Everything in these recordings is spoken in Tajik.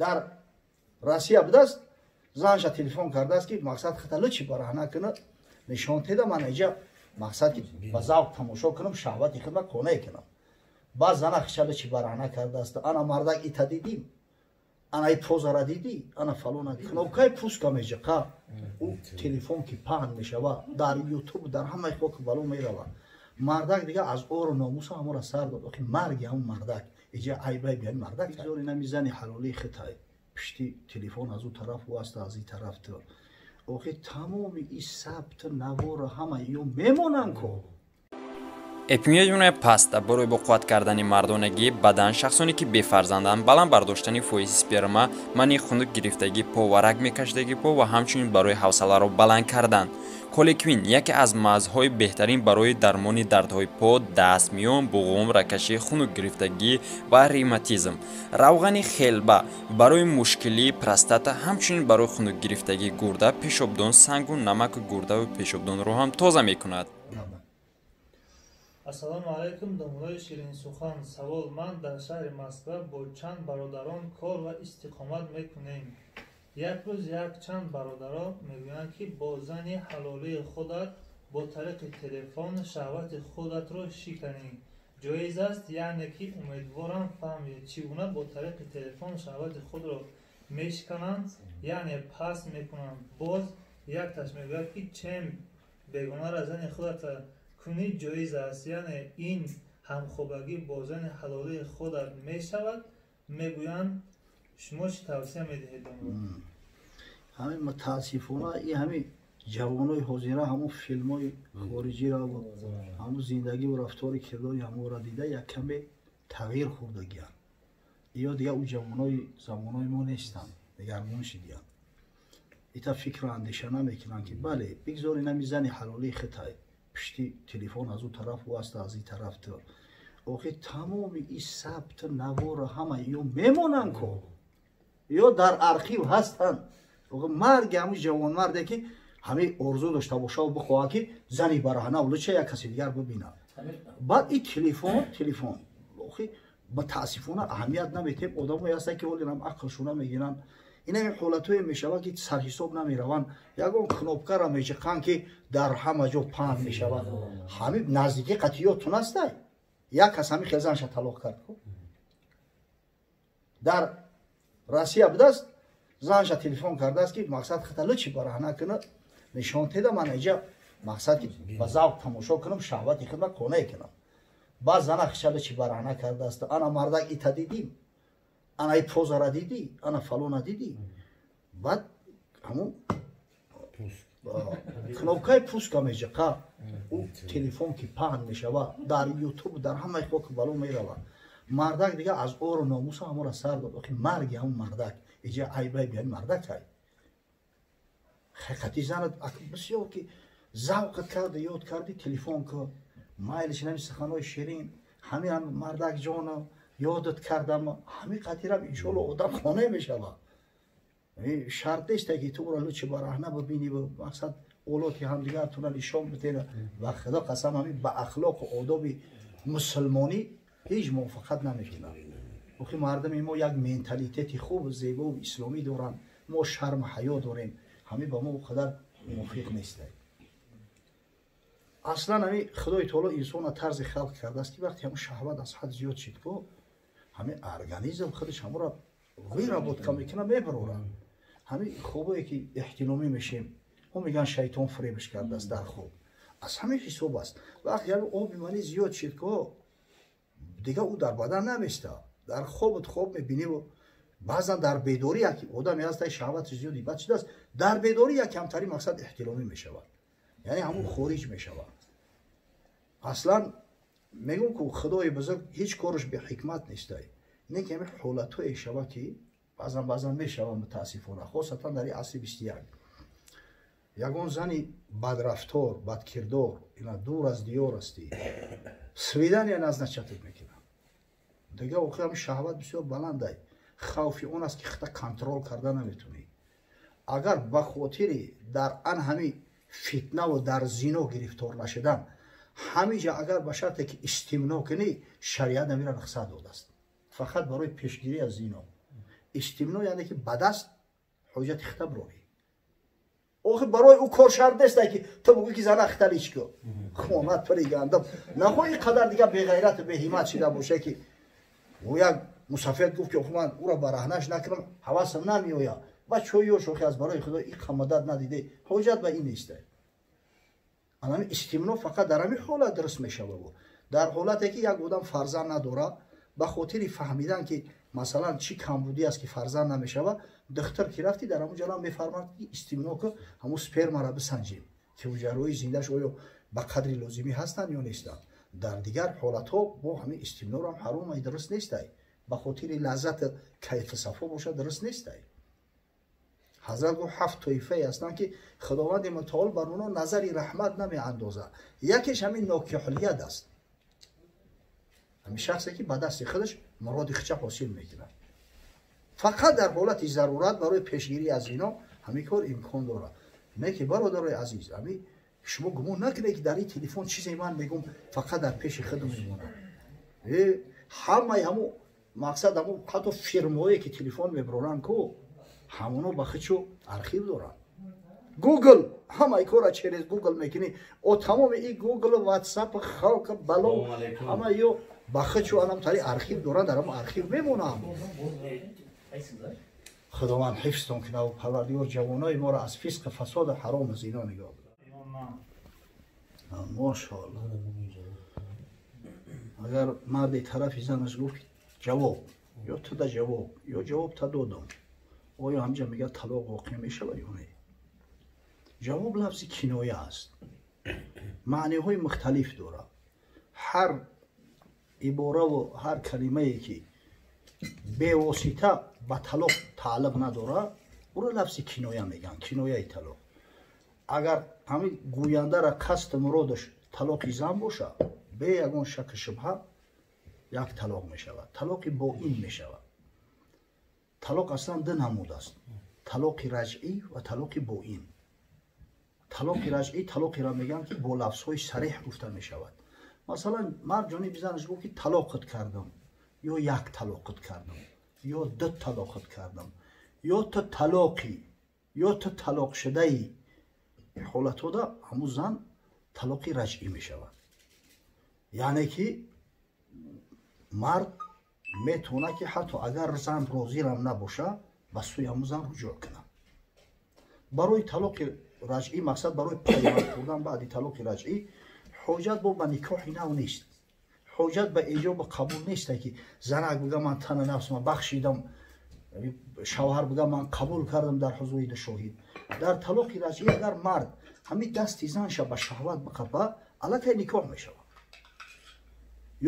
Дар Россия будааст, занша телефон кардааст, ки мақсад хата лучи бараҳна кунад, нишон теда, ман иҷа мақсад ки ба завқ тамошо кунам, шаҳвати худма қонеъ кунам. Баъд зана хиша лучи бараҳна кардааст: ана мардак, ита дидим, ана и позара дидӣ, ана фалона. Кнопкаи пуска меҷиқа, ӯ телефон ки паҳн мешава, дар Ютуб, дар ҳамаи хоку бало мерава. Мардак дига аз ору номуса ҳамора сар дод. Охи марги ҳамун мардак иҷа айбай биҳами мардак инами зани ҳалолии хитай пишти телефон аз ӯ тараф ӯ аст, аз ин тараф ту. Охи тамоми и сабт навора ҳама ё мемонанд ко. Эпимедиумная паста барои боқувват кардани мардонагии бадан, шахсоне ки бефарзанданд, баланд бардоштани фоизи сперма, манъи хунук гирифтагии по ва раг мекашидагии по ва ҳамчунин барои ҳавсаларо баланд кардан. Колеквин яке аз мазҳои беҳтарин барои дармони дардҳои по, даст, миён, буғум, ракашӣ, хунук гирифтагӣ ва ревматизм. Равғани хелба барои мушкилии простата, ҳамчунин барои хунук гирифтагии гурда, пешобдон, сангу намаку гурдаву пешобдонро ҳам тоза мекунад. Ассалому алайкум, домулои ширинсухан. Савол: ман дар шаҳри Москва бо чанд бародарон кор ва истиқомат мекунем. Як рӯз якчанд бародарон мегӯянд, ки бо зани ҳалолии худат бо тариқи телефон шаҳвати худатро шиканӣ ҷоиз аст? Яъне ки умедворам фаҳмед, чӣ гуна бо тариқи телефон шаҳвати худро мешикананд, яъне паст мекунанд. Боз якташ мегӯяд, ки чем бегонара зани худата кунӣ ҷоиз аст, яъне ин ҳамхобагӣ бо зани ҳалолии худат мешавад, мегӯянд. Шумо чӣ тавсия медиҳед? Ҳамин мутаассифона и ҳамин ҷавонои ҳозира ҳамун филмҳои хориҷиро, ҳамун зиндагиву рафтори кирдори ҳамонро дида, як каме тағйир хӯрдагиянд. Ё дигар ӯ ҷавонои замонои мо нестанд, дигаргун шидиянд. Ита фикру андеша намекунанд, ки бале, бигзор инами зани ҳалолии хитай пишти телефон аз ӯ тараф ӯ аст, аз ин тараф ту. Охи тамоми и сабт навора ҳама ё мемонанд ко, ё дар архив ҳастанд. Марги ҳамун ҷавонмарде ки ҳамин орзу дошта бошаву бихоҳад, ки зани бараҳна луча як каси дигар бибинад. Баъд и телефон охи мутаассифона аҳамият наметем. Одамое ҳастанд, ки ҳолинам ақлшуна мегиранд. Инами ҳолатое мешавад, ки сарҳисоб намераванд, ягон кнопкара меҷиқанд, ки дар ҳама ҷо паҳн мешавад. Ҳамин наздикӣ қатъиётун ҳастай, як кас ҳамин хел занша талоқ кард. Дар Россия будааст, занша телефон кардааст, ки мақсад хата лучи бараҳна кунад, нишон теда, ман иҷа мақсад ки ба завқ тамошо кунам, шаҳвати худма қонеъ кунам. Баъд зана хиша лучи бараҳна кардааст: ана мардак, ита дидим, ана и позара дидӣ, ана фалона дидӣ. Баъд ҳамун кнопкаи пуска меҷиқа, ӯ телефон ки паҳн мешава, дар Ютуб, дар ҳамаи хоку бало мерава. Мардак дига аз ору номуса ҳамора сар дод. Охи марги ҳамун мардак иҷа айбай биҳами мардак ай ҳақиқати занат бисёр ки завқат карди, ёд карди, телефон ку, майлиш нами суханои ширин, ҳамин мардак ҷона, ёдат кардам. Ҳамин қатирам иншоалло одам қонеъ мешавад. Шарт неста, ки ту ӯро лучи бараҳна бибинӣ, мақсад олоти ҳамдигартона нишон бидена. Ва худо қасам, ҳамин ба ахлоқу одоби мусулмонӣ ҳеҷ мувофиқат намекунад. Охи мардуми мо як менталитети хубу зебову исломӣ доранд, мо шарму ҳаё дорем, ҳамин ба мо о қадар мувофиқ неста. Аслан ҳамин Худои таоло инсонро тарзи халқ кардааст, ки вақте ҳамн шаҳват аз ҳад зиёд шид ко, ҳамин организм худаш ҳамонро выработка мекунад, мебарорад. Ҳамин хобое ки эҳтиломӣ мешем, ҳо мегӯянд, шайтон фиребш кардааст дар хоб, аз ҳамин ҳисоб аст. Вақте ҳамин оби манӣ зиёд шид ко, дигар ӯ дар бадан наместа. Дар хобат хоб мебиниву баъзан дар бедорӣ як одаме ҳаста, шаҳвати зиёди бад шудааст, дар бедорӣ як камтари мақсад эҳтиломӣ мешавад, яъне ҳамун хориҷ мешавад. Аслан мегӯм ку, Худои бузург ҳеҷ кораш беҳикмат нестай. Не ки ҳамин ҳолатҳое шавад, ки баъзан баъзан мешавад, мутаассифона, хосатан дар асри 21, ягон зани бадрафтор, бадкирдор ина дур аз диёр ҳастӣ, свидания назначать мекунад. Дигар охир ҳамин шаҳват бисёр баландай, хавфи он аст, ки хита контрол карда наметунӣ. Агар ба хотири дар ан ҳамин фитнаву дар зино гирифтор нашудан, ҳамиҷа агар ба шарте ки истимно кунӣ, шариат намира рухсат додааст, фақат барои пешгирӣ аз зино. Истимно яъне ки ба даст ҳоҷати хита бирорӣ. Охи барои ӯ кор шарт нест ки ту бугӯӣ ки зана хита лич ку. Хонат пари гандам. Нахоҳ ин қадар дига беғайрату беҳимат шида боша ки ӯ як мусафед гуфт ки охи ман ӯро бараҳнаш накунам, ҳавасам намеояд. Ба чой ёш охи аз барои худо ин қамадат надиде, ҳоҷат ба ин нест. Анами истимно фақат дар ҳамин ҳолат дуруст мешавад. Дар ҳолате ки як одам фарзанд надорад, ба хотири фаҳмидан ки масалан чӣ камбудӣ аст ки фарзанд намешавад, духтар ки рафти дар ҳамон ҷалам мефармад ки истимно ку, ҳамон спермаро бисанҷем ки ҳуҷайраҳои зиндааш оё ба қадри лозимӣ ҳастанд ё нестанд. Дар дигар ҳолатҳо бо ҳамин истимнорам ҳаром ай, дуруст нестай. Ба хотири лаззати кайфу сафо бошад, дуруст нестай. Ҳазрат гуфт ҳафт тоифае ҳастанд ки Худованди мутаол бар онҳо назари раҳмат намеандозад. Якеш ҳамин нокиҳулият аст. Ҳамин шахсе ки ба дасти худаш муроди хича ҳосил мекунад. Фақат дар ҳолати зарурат барои пешгирӣ аз ино ҳамин кор имкон дорад. Не ки бародарои азиз, ҳамин шумо гумон накунед ки дар ин телефон чизе ман мегӯм фақат дар пеши худам мемонад. Ҳамаи ҳамун мақсад ҳамун ҳатто фирмаҳое ки телефон мебароранд ку, ҳамоно ба худшо архив доранд. Гугл ҳамаи корро через Гугл мекунӣ. О тамоми ин Гугл, Ватсап, халқ, бало ҳама ё ба худшо анам тари архив доранд, дар ҳамон архив мемонанд. Худованд ҳифзтон кунад ва Парвардигор ҷавонои моро аз фисқу фасоду ҳарому зино нигоҳ дорад. Мошоалло. Агар марди тарафи занаш гуфт ҷавоб, ё ту да ҷавоб, ё ҷавоб та додам, оё ҳамҷа мегӯяд талоқ воқеъ мешавад ё не? Ҷавоб лафзи киноя аст, маъниҳои мухталиф дорад. Ҳар ибораву ҳар калимае ки бевосита ба талоқ тааллуқ надорад, ӯро лафзи киноя мегӯянд, кинояи талоқ. Агар ҳамин гӯяндара қасду муродаш талоқи зан бошад, бе ягон шаку шубҳа як талоқ мешавад, талоқи боин мешавад. Талоқ аслан ду намуд аст: талоқи раҷъӣ ва талоқи боин. Талоқи раҷъӣ талоқеро мегӯянд ки бо лафзҳои сареҳ гуфта мешавад. Масалан, мард ҷониби занаш гуфт ки талоқат кардам, ё як талоқат кардам, ё ду талоқат кардам, ё ту талоқӣ, ё ту талоқ шудаӣ. Ҳолатҳода ҳамун зан талоқи раҷъӣ мешавад. Яъне ки мард метавонад ки ҳатто агар зан розирам набошад, ба сӯи ҳамун зан руҷӯъ кунад. Барои талоқи раҷъӣ мақсад барои пайванд хӯрдан баъди талоқи раҷъӣ ҳоҷат бо ба никоҳи нав нест, ҳоҷат ба эҷобу қабул нест ки занак бига ман тана нафсма бахшидам, шавҳар бига ман қабул кардам дар ҳузури ду шоҳид. Дар талоқи раҷъӣ агар мард ҳамин дасти занша ба шаҳват биқапа, аллакай никоҳ мешавад.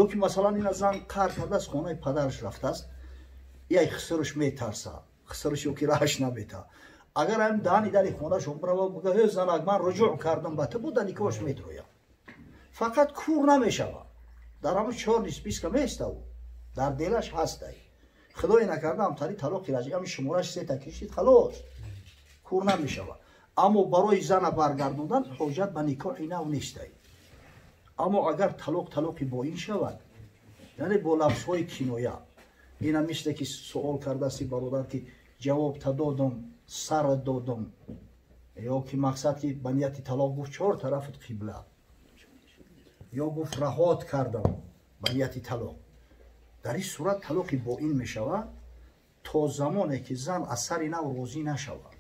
Ё ки масалан ина зан қаҳр кардааст, хонаи падараш рафтааст, яй хисраш метарса, хисраш ё ки раҳаш намета. Агар ҳамин даҳани дари хонаашон бирава бига ҳе занак ман руҷӯъ кардам ба ту, буда никоҳаш медрояд. Фақат кур намешавад. Дар ҳамон чор нисписка меиста ӯ, дар делаш ҳастай. Худое накарда ҳамтари талоқи раҷъӣ ҳамин шумораш сета кишид, халос, кур намешавад. Аммо барои зана баргардондан ҳоҷат ба никоҳи нав нестай. Аммо агар талоқ талоқи боин шавад, яъне бо лафзҳои киноя, ина мисле ки суол кардасти бародар ки ҷавоб та додам, сара додам, ё ки мақсад ки ба нияти талоқ гуфт чор тарафат қибла, ё гуфт раҳот кардам ба нияти талоқ. Дар ин сурат талоқи боин мешавад то замоне ки зан аз сари нав розӣ нашавад,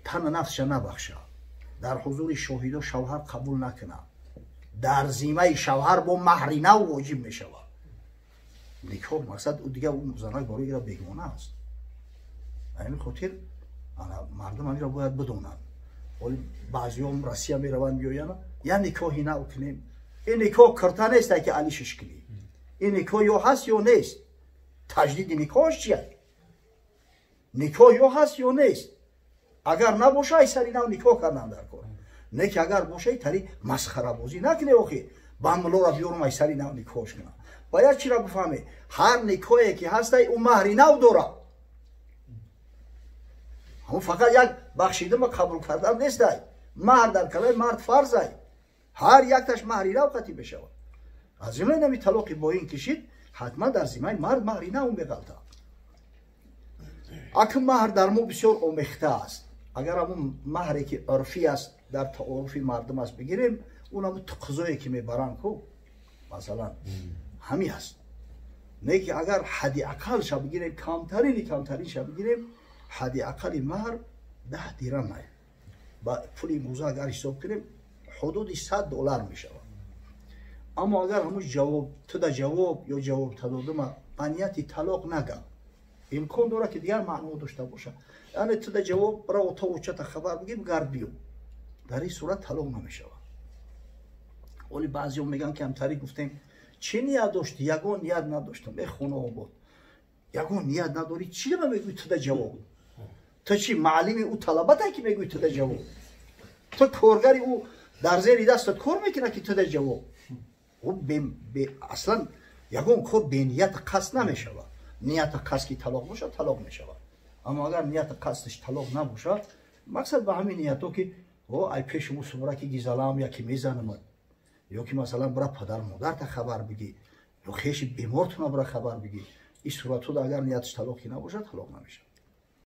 тана нафсша набахшад, дар ҳузури шоҳидо шавҳар қабул накунад, дар зимаи шавҳар бо маҳри нав воҷиб мешавад. Никоҳ мақсад дига ӯ занак барои ира бегона аст. Ҳамин хотир мардум ҳаминро бояд бидонанд. Ҳоли баъзиҳом Россия мераванд, меоянд, я никоҳи нав кунем. Ин никоҳ кирта нест ки алишиш кунӣ. Ин никоҳ ё ҳаст ё нест. Таҷдиди никоҳаш чия? Никоҳ ё ҳаст ё нест. Агар набоша, ай сари нав никоҳ кардан дар кор. Не ки агар боша, тари масхарабозӣ накунӣ, охи ба муллоро биёрам ай сари нав никоҳш кунам. Бояд чиро бифаҳмӣ? Ҳар никоҳе ки ҳастай, ӯ маҳри нав дорад. Ҳамон фақат як бахшидама қабул кардан нестай. Маҳр дар калаи мард фарзай. Ҳар якташ маҳри нав қатӣ мешавад. Аз ҷумла инами талоқи боин кишид, Ҳатман дар зиммаи мард маҳри нав меғалтад. Аки маҳр дар мо бисёр омехта аст. Агар ҳамун маҳре ки урфӣ аст, дар таоруфи мардум аст, бигирем, он ҳамун туқизое ки мебаранд ку, масалан, ҳамин аст. Не ки агар ҳадди ақалша бигирем, камтарини камтаринша бигирем, ҳадди ақали маҳр 10 дирам ай. Ба пули имрӯза агар ҳисоб кунем, ҳудуди $100 мешавад. Аммо агар ҳамун ҷавоб туда ҷавоб ё ҷавоб тадодума ба нияти талоқ нага, имкон дорад, ки дигар маъно дошта бошад. Яъне туда ҷавоб, бира ота очата хабар бигир, гард биё, дар ин сурат талоқ намешавад. Оли баъзеҳо мегӯянд, ки ҳамтари гуфтем, чӣ ният дошти? Ягон ният надоштам. Э, хона обод, ягон ният надорӣ, чӣ ма мегӯи туда ҷавоб? Ту чӣ, маълими ӯ талабате, ки мегӯи туда ҷавоб? Ту коргари ӯ, дар зери дастат кор мекунад, ки туда ҷавоб? Аслан ягон кор бенияти қасд намешавад. Нияти қасд ки талоқ бошад, талоқ мешавад. Аммо агар нияти қасдаш талоқ набошад, мақсад ба ҳамин ниято, ки о ай пеши ӯ сумра ки гизалам, яки мезанамад, ё ки масалан бира падару модарта хабар бигӣ, ё хеши бемортуна бира хабар бигӣ, ин суратҳода агар нияташ талоқ ки набошад, талоқ намешавад.